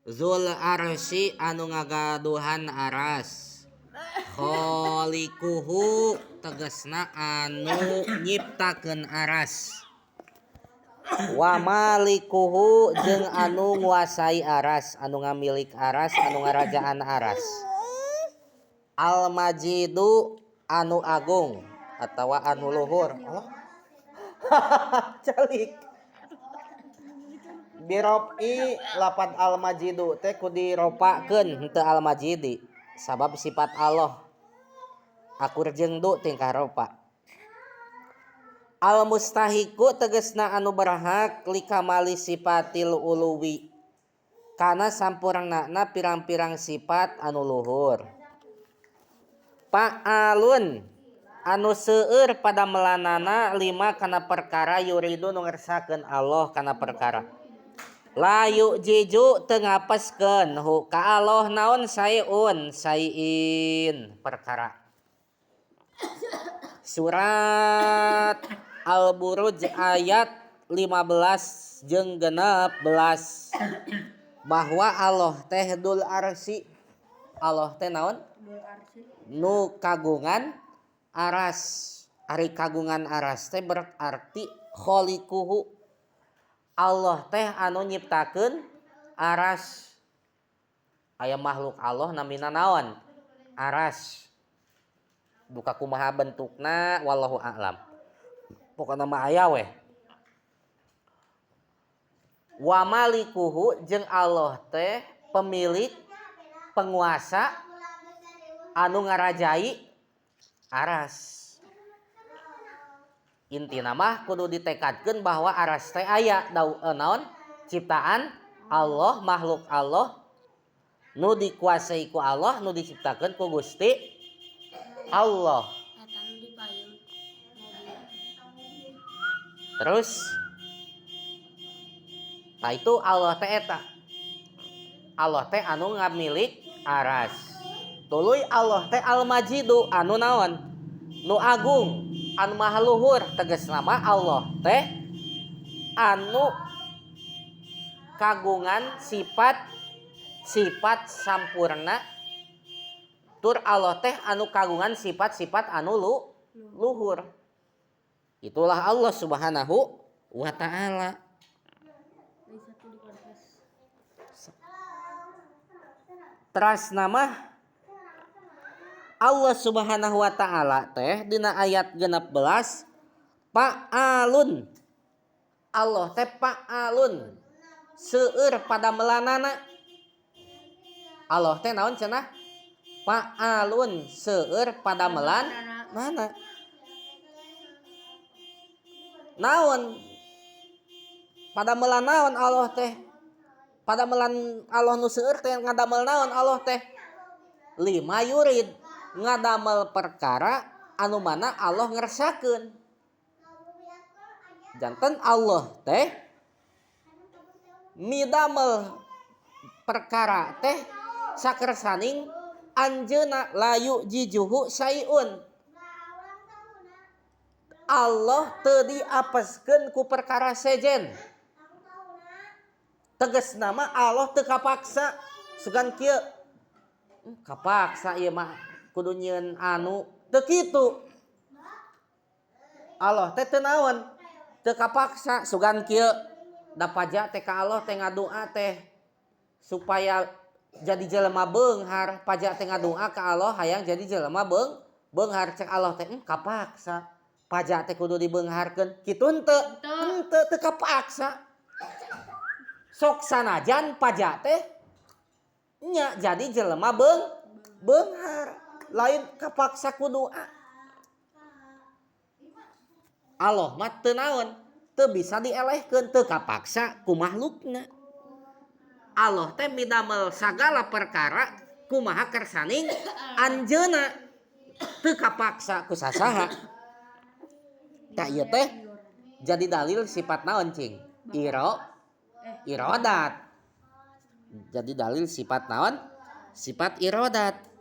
Zul arsy anu ngagaduhan aras. Khaliquhu tegasna anu nyiptakeun aras. Wa malikuhu jeung anu nguasai aras, anu ngamilik aras, anu ngarajaan aras. Al majidu anu agung atawa anu luhur. Allah. Calik. Birofi lapad al majidu teh ku diropakeun henteu al majidi sabab sifat Allah akur jeung du tingkah ropa. Al mustahiqu tegasna anu berhak likamali sifatil uluwi kana sampurnana pirang-pirang sifat anu luhur. Fa'alun anu seueur pada melanana lima kana perkara yuridu nu ngersakeun Allah kana perkara. La yujiju teu ngapeskeun hu ka Allah naon saeun saiin perkara. Surat Al-Buruj ayat 15 jeung 16 bahwa Allah teh dul arsy. Allah teh naon? Nu kagungan aras. Ari kagungan aras teh berarti khaliquhu. Allah teh anu nyiptakeun aras. Aya makhluk Allah namina naon? Aras. Duka kumaha bentukna wallahu a'lam. Pokona mah aya weh. Wa malikuhu jeung Allah teh pemilik penguasa anu ngarajai aras. Intina mah kudu ditekadkeun bahwa aras teh aya naon ciptaan Allah, makhluk Allah nu dikuasai ku Allah, nu diciptakeun ku Gusti Allah. Terus nah itu Allah teh eta. Allah teh anu ngamilik aras. Tuluy Allah teh al-majidu anu naon? Nu agung, anu maha luhur. Tegasna mah Allah teh anu kagungan sifat sifat sampurna, tur Allah teh anu kagungan sifat-sifat anu luhur. Itulah Allah Subhanahu wa ta'ala. Teras nama Allah Subhanahu wa ta'ala teh dina ayat 16 fa'alun. Allah teh fa'alun seueur pada melanana. Allah teh naon cenah? Fa'alun seueur pada melanana. Naon? Pada melan naon Allah teh? Pada melan Allah nu seueur teh ngadamel naon Allah teh? Lima yurid ngadamel perkara anu mana Allah ngersakeun. Janten Allah teh midamel perkara teh sakersaning anjeuna layu jijuhu saiun. Allah teu diapeskeun ku perkara sejen. Tegasna mah Allah teu kapaksa sugan kieu. Kapaksa ieu mah kudu nyieun anu teu kitu. Allah teh teu naon? Teu kapaksa sugan kieu. Da paja teh ka Allah teh ngadua teh supaya jadi jelema beunghar. Paja teh ngadua ka Allah hayang jadi jelema beunghar. Cek Allah teh kapaksa. Paja teh kudu dibeungharkeun. Kitu henteu? Henteu, teu kapaksa. Sok sanajan paja teh nya jadi jelema beunghar. Lain kapaksa ku doa. Allah mah teu naon? Teu bisa dielehkeun, teu kapaksa ku makhlukna. Allah teh midamel sagala perkara kumaha kersaning anjeunna, teu kapaksa ku sasaha. Tah ieu teh jadi dalil sifat naon cing? Irodat. Jadi dalil sifat naon? Sifat irodat.